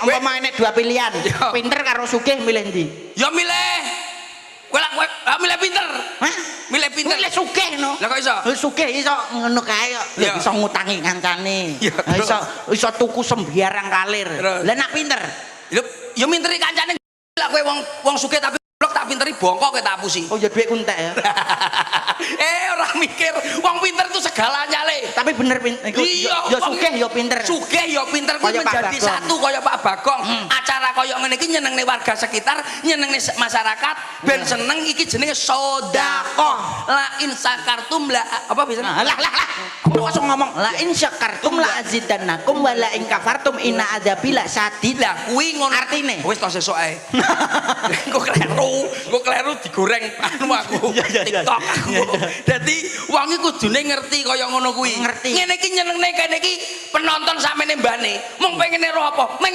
Umpama enek dua pilihan, Iya. pinter karo sugih, milih ndi? Ya milih. Kowe lak kowe ah, milih pinter. Hah? Milih pinter. Milih sugih no. Lah kok iso? Sugih iso ngono kae kok. Lha iso ngutangi kancane. Iya, Lah iso iso tuku sembarang kalir. Terus? Lah nak pinter? Ya ya minteri kancane lah, kowe wong wong sugih tapi goblok tak pinteri bongkok kowe tak apusi. Oh ya, dhuwitku entek ya. Eh, ora mikir, wong pinter itu segalanya, le. Tapi bener iku Iya, ya wong- sugih ya pinter. Sugih ya pinter kuwi Kaya Pak menjadi Bagong. satu kaya Pak Bagong. Acara kaya ngene iki nyenengne warga sekitar, nyenengne masyarakat, ben seneng, iki jenenge sedekah. La in syakartum la apa bisa? Nah, lah lah lah. Aku langsung ngomong la in syakartum la azidannakum wa la in kafartum inna adzabi la syadid. Lah kuwi ngono. Artine? Wis to, sesuk ae. Engko kleru digoreng anu aku. Iya. TikTok aku. Dadi wong iki kudune ngerti kaya ngono kuwi. Ngerti. Ngene iki nyenengne kene iki penonton sakmene mbane. Mung pengene roh apa? Meng